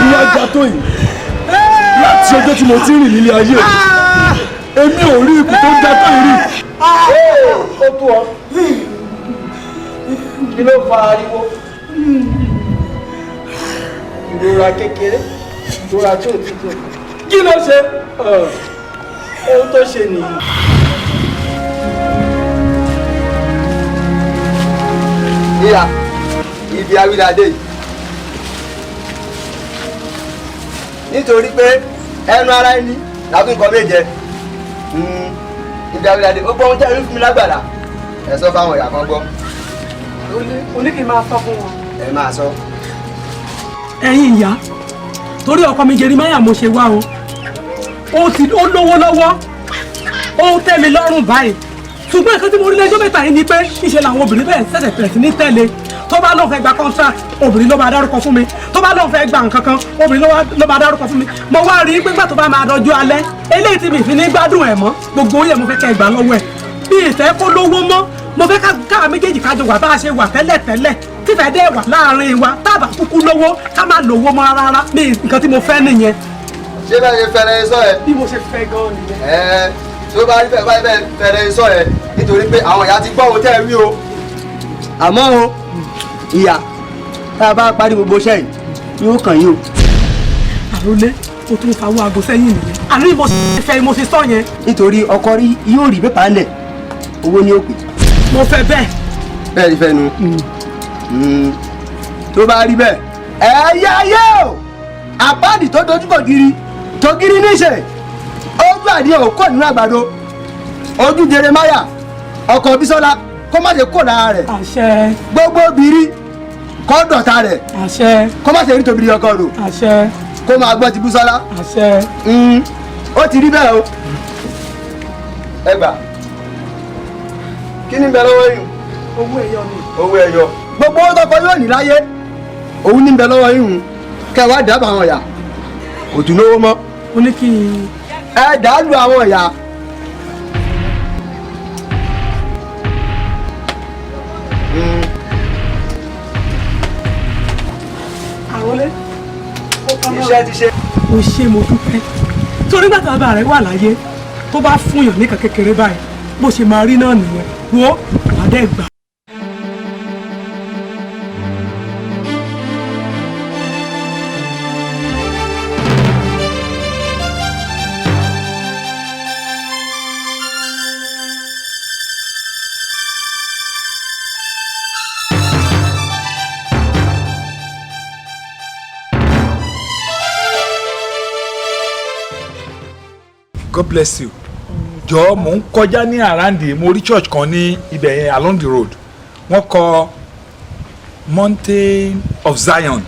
Ti wá ga tó yìí? Láti ọjọ́ tí mo ti rìn nílé ayé, èmi ò rí ikùn tó ga tó yìí rí. Ó tó ọ. Kí ló fa ariwo? Ìrora kékeré, ìrora tí ò ti tó. Kí ló ṣe? Ohun tó ṣe nìyí. Ìyá, ibi awíládé yìí, nítorí pé ẹnu ara ẹni láti nǹkan méje. Ibi awíládé, ó gbọ́ ohun tẹ́ ẹ rí fún mi lágbàlá, ẹ sọ fáwọn ìyá kan gbọ́. O ní kí n máa sọ fún wọn. Ẹ máa sọ. Ẹ̀yin ìyá, torí ọkọ mi Jeremiah mo ṣe wá o. Ó ti ó lówó lọ́wọ́, ó tẹ́ mi lọ́rùn báyìí, ṣùgbọ́n nǹkan tí mo rí lẹ́jọ́ mẹ́ta yìí ni pé ìṣe làwọn obìnrin bẹ́ẹ̀ ṣẹ̀ṣẹ̀ bẹ̀rẹ̀ sí ní tẹ̀lé. Tó bá lóun fẹ́ gba contract, obìnrin ló máa dárúkọ fún mi. Tó bá lóun fẹ́ gba nǹkan kan, obìnrin ló máa dárúkọ fún mi. Mo wá rí i pé gbà tó bá máa dọjú alẹ́ eléyìí tí mi fi ní gbádùn ẹ̀ mọ́, gbogbo oyè mo fẹ́ kẹ́ gbà lọ́wọ́ ẹ̀. Bí ìfẹ́ kó lówó mọ́, mo fẹ́ ká méjèèjì kájọ wà bá a ṣe wà tẹ́lẹ̀ tẹ́lẹ̀, tífẹ̀ẹ́ dẹ́ wà láàrin wa. Tábà kúkú lówó, ká má lówó mọ́ rárá. Ní nǹkan tí mo fẹ́ nìyẹn. Ṣé bẹ́ẹ̀ ṣe fẹ́rẹ̀ sọ ẹ? Bí mo ṣe fẹ́ gan nìyẹn. Ẹ tó bá rí bẹ́ẹ̀ báyìí, bẹ́ẹ̀ fẹ́rẹ̀ sọ ẹ, nítorí pé àwọn ìyá ti gbọ́ ohun tẹ́ ẹ wí o. Àmọ́ o, ìyá, tá a bá parí gbogbo iṣẹ́ yìí, yóò kàn yín o. Àròlé, o tún fa owó aago sẹ́yìn nìyẹn. Àní mo ṣe fẹ́, mo ṣe sọ yẹn. Nítorí ọkọ rí yóò rí pépà ńlẹ̀, owó ní òpè. Mo fẹ́ bẹ́ẹ̀. Bẹ́ẹ̀ ni fẹ́ nu. Tó bá rí bẹ́ẹ̀, ẹ̀yà ayé o, àpáàdì tó dojúkọ giri tó giri níṣẹ́, ojú àdìẹ ò kò nínú àgbàdo, ojú Jeremiah ọkọ Bísọ́lá kó má ṣe kó lára rẹ̀. Àṣẹ. Gbogbo obìnrin kó dọ̀tá rẹ̀. Àṣẹ. Kó má ṣe rí tòbìrì ọkọ rò. Àṣẹ. Kó máa gbọ́ ti Bísọ́lá. Àṣẹ. Ó ti rí bẹ́ẹ̀ o. Ẹ gbà, kí ni bẹ lọ́wọ́ yìí? Owó ẹyọ ni. Owó ẹyọ. Gbogbo owó tọkọ yóò ní láyé, òun ní bẹ lọ́wọ́ yìí. Kẹ wá dábàá àwọn ìyá, kò tún lówó mọ́. O ní kí n. Ẹ dàálù àwọn ìyá. Àròlé. Iṣẹ́ ti ṣe. O ṣe, mo dúpẹ́. Torí gbàtà bàbá rẹ wà láyé, tó bá fún yàn nìkan kékeré báyìí, bó ṣe máa rí náà nìyẹn. Wo wàá dẹ́ gbà. God bless you. Jọ̀ọ́, mò ń kọjá ní àràǹdì, mo rí church kan ní ibẹ̀ yẹn along the road, wọ́n kọ Mountain of Zion.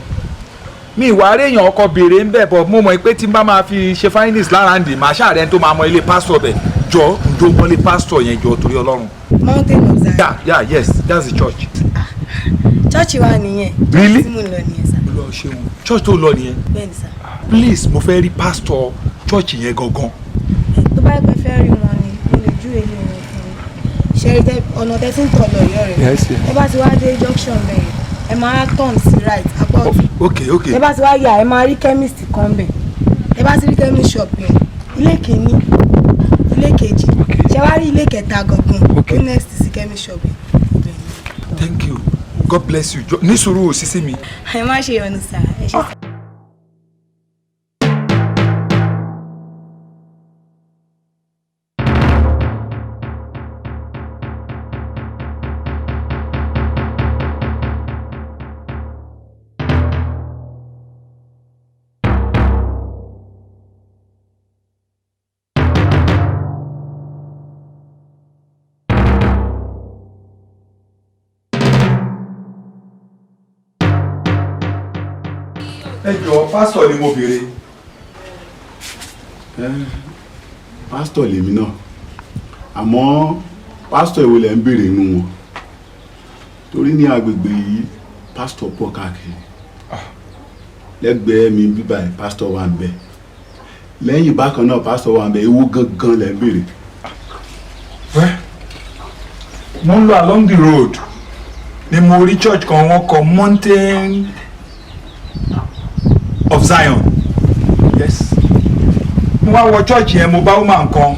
Mi ìwà aréèyàn ọkọ béèrè ń bẹ̀ bọ̀, mo mọ̀ pé tí n bá máa fi ṣe findings láràǹdì, màá ṣàrẹ́ tó máa mọ ilé pásítọ̀ bẹ̀. Jọ, ǹjọ́ mọ ilé pásítọ̀ yẹn? Jọ, torí Ọlọ́run. Mountain of Zion. Yeah, yes, that's the church. Church wa nìyẹn. Really? Tí mo ń lọ nìyẹn sir. Olúwa ṣeun. Church tó lọ nìyẹn? Bẹ́ẹ̀ni sir. Please, mo fẹ́ rí pásítọ̀ church yẹn gangan. Tó bá yẹ pé fẹ́ rí wọn ni, mo lè júwe ilé wọn fún yín. Ṣe rí ọ̀nà tẹ́ tí ń tọ̀ lọ Ọ̀yọ́ rẹ̀? Yes. Ẹ bá ti wá dé junction bẹ́ẹ̀, ẹ máa turn sí right, apá ọ̀tún. Ok. Ẹ bá ti wá yà, ẹ máa rí chemist kan bẹ̀. Ẹ bá ti rí chemist shop yẹn, ilé kìíní, ilé kejì, ṣe wá rí ilé kẹta gangan ó next sí chemist shop yẹn. Thank you, God bless you. Ní sùúrù, sísí mi. Ẹ má ṣe yọnu sir, ẹ ṣe sir. Ẹ jọ̀ọ́, pásítọ̀ ni mo béèrè. Pásítọ̀ lèmi náà, àmọ́ pásítọ̀ èwo lẹ̀ ń béèrè inú wọn? Torí ní agbègbè yìí, pásítọ̀ pọ̀ káàkiri. Lẹ́gbẹ̀ẹ́ mi bíbá ẹ̀, pásítọ̀ wà ń bẹ̀. Lẹ́yìn bákan náà, pásítọ̀ wà ń bẹ̀. Èwo gangan lẹ̀ ń béèrè? Mo ń lọ along the road ni mo rí church kan, wọ́n kọ Mountain of Zion. Yes, mo wá wọ church yẹn, mo bá woman kan.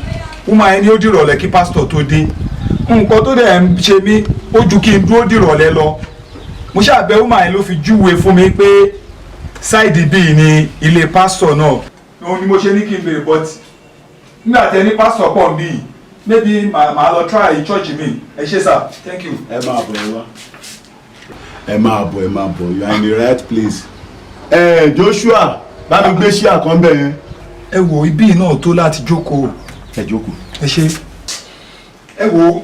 Woman yẹn ní ó dìrọ̀lẹ́ kí pastor tó dé. Nǹkan tó dẹ̀ ń ṣe mí, ó ju kí n dúró dìrọ̀lẹ́ lọ. Mo ṣàbẹ̀ woman yẹn, ló fi júwe fún mi pé side bíi ni ilé pastor náà. Òun ni mo ṣe ní kí n béèrè, but nígbà tẹ ní pastor pọ̀ bíi, maybe màá lọ try church mi. Ẹ ṣé sir, thank you. Ẹ máa bọ̀, ẹ wá, ẹ máa bọ̀, ẹ máa bọ̀. You are in the right place. Ẹ Joshua, bá mi gbé chair kan bẹ̀ yẹn. Ẹ wo, ibí náà tó láti jókòó. Ẹ jókòó. Ẹ ṣé, ẹ wo.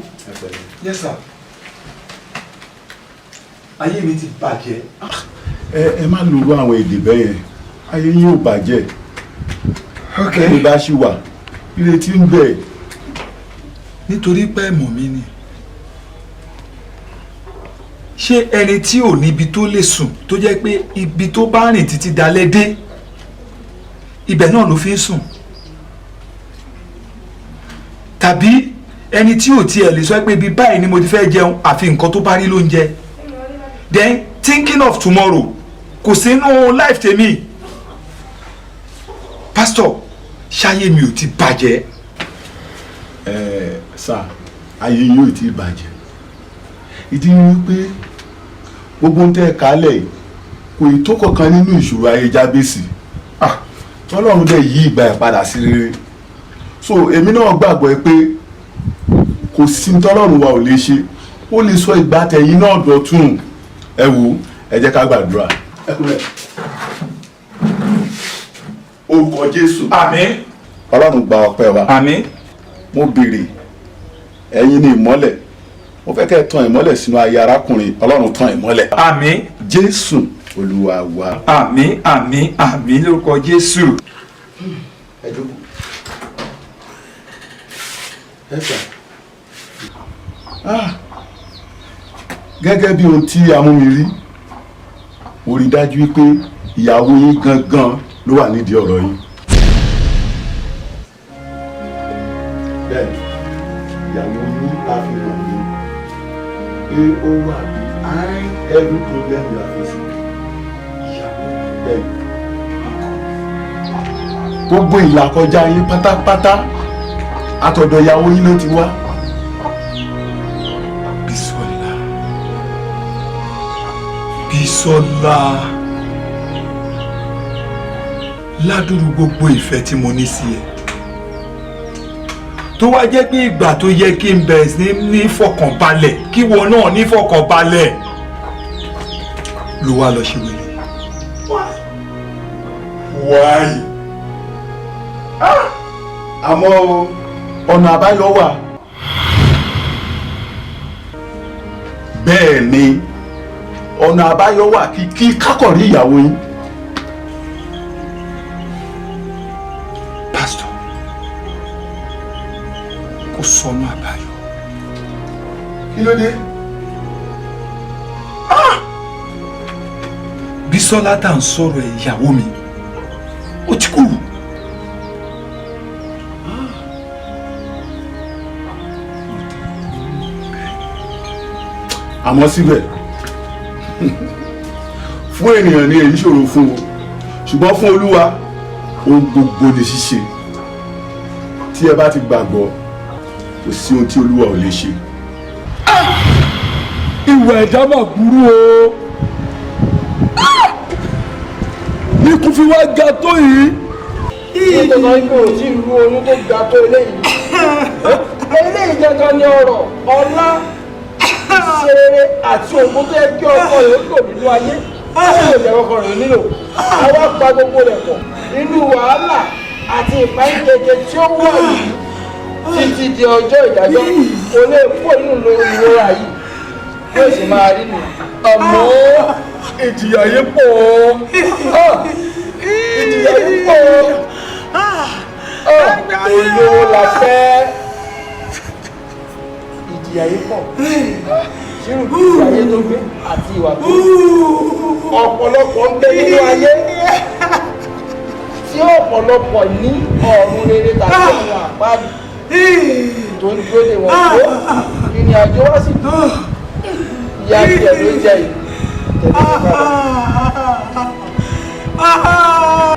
Yes sir, ayé mi ti bàjẹ́. Ẹ má lòrú àwọn èdè bẹ́ẹ̀ yẹn, ayé yín ò bàjẹ́. Ok. Bí bá ṣì wà, ìrètí ń bẹ. Nítorí pé ẹ̀mọ̀ mi ni, ṣé ẹni tí ò níbi tó lè sùn, tó jẹ́ pé ibi tó bá rìn títí dalẹ́ dé, ibẹ̀ náà ló fi ń sùn, tàbí ẹni tí ò tiẹ̀ lè sọ pé ibi báyìí ni mo ti fẹ́ jẹun, àfi nǹkan tó bá rí ló ń jẹ, then thinking of tomorrow kò sínú life tèmi. Pastor, ṣáyé mi ò ti bàjẹ́? Ẹ sà, ayé yín ò tí ì bàjẹ́. Ìdí ni wípé gbogbo ń tẹ́ ẹ kálẹ̀ yìí kò ì tó kankan nínú ìṣòro ayé Jábésì. Ah, Ọlọ́run dẹ̀ yí ìgbà ẹ̀ padà sí rere. So èmi náà gbàgbọ́ pé kò sí ní tọ́lọ́run wa ò lè ṣe, ó lè sọ ìgbà tẹ̀yìn náà dọ̀tun. Ẹ wò, ẹ jẹ́ ká gbàdúrà. Ẹ kúnlẹ̀. Orúkọ Jésù. Àmín. Ọlọ́run, gba ọpẹ́ wa. Àmín. Mo béèrè, ẹ̀yin ní ìmọ́lẹ̀, mo fẹ́ kẹ́ ẹ tan ìmọ́lẹ̀ sínú ayé arákùnrin. Ọlọ́run, tan ìmọ́lẹ̀. Àmín. Jésù Olúwa wa. Àmín, àmín, àmín lórúkọ Jésù. Ẹ jókòó. Ẹ sà. Ah, gẹ́gẹ́ bí ohun tí a mú mi rí, mo rí dájú wípé ìyàwó yín gangan ló wà nídìí ọ̀rọ̀ yín. Bẹ́ẹ̀ni, ìyàwó yín la fi hàn mí pé ó wà behind every problem you are facing. Ìyàwó? Bẹ́ẹ̀ni, gbogbo ìlàkọjá yín pátápátá, àtọ̀dọ̀ ìyàwó yín ló ti wá. Bísọ́lá, Bísọ́lá, ládùrú gbogbo ìfẹ́ tí mo ní sí ẹ, tó wá jẹ́ pé ìgbà tó yẹ kí n bẹ̀rẹ̀ sí ní fọkànbalẹ̀, kí wọn náà ní fọkànbalẹ̀, ló wá lọ ṣe wèrè. Why? Àmọ́ ọ̀nà àbáyọ wà. Bẹ́ẹ̀ ni, ọ̀nà àbáyọ wà, kí kákọ̀rí ìyàwó yín. Pásítọ̀, kò sọnù àbáyọ. Kí ló dé? Bísọ́lá tá à ń sọ̀rọ̀ ẹ̀, ìyàwó mi, ó ti kú. Àmọ́ síbẹ̀, fún ènìyàn ní èyí ṣòro fún o, ṣùgbọ́n fún Olúwa, ohun gbogbo ní ṣíṣe. Tí ẹ bá ti gbàgbọ́, kò sí ohun tí Olúwa ò lè ṣe. Ìwà ẹ̀dá mà burú o. Ikú fi wá ga tó yìí. Nítorí sọ pé ò tí ì ru oyún tó ga tó eléyìí. Eléyìí gangan ni ọrọ̀, ọlá, ìṣeré àti ògùn tó yẹ kí ọkọ rẹ̀ ó lò nínú ayé ó lè jẹ́ ọkọ rẹ̀ nílò. Àwa pa gbogbo rẹ̀ pọ̀ nínú wàhálà àti ìpáyínkeke tí ó wà yìí títí di ọjọ́ ìdájọ́. Kò lè kó nínú ìrora yìí, bí ó sì máa rí nù. Àmọ́ ìjìyà yìí pọ̀, ìjìyà yìí pọ̀. Olówó la fẹ́, ìjìyà yìí pọ̀. Ṣírù ìgbésí ayé tó gbé àti ìwà tó ọ̀pọ̀lọpọ̀ ń gbé nínú ayé, tí ọ̀pọ̀lọpọ̀ ní ọ̀run rere tàbí ọ̀run àpáàdì tó ń dúró dè wọ́n, tó ìrìn àjò wá sí dùn. Ìyá tiẹ̀ ló jẹ yìí, tẹ̀lé mi ká lọ. Ah!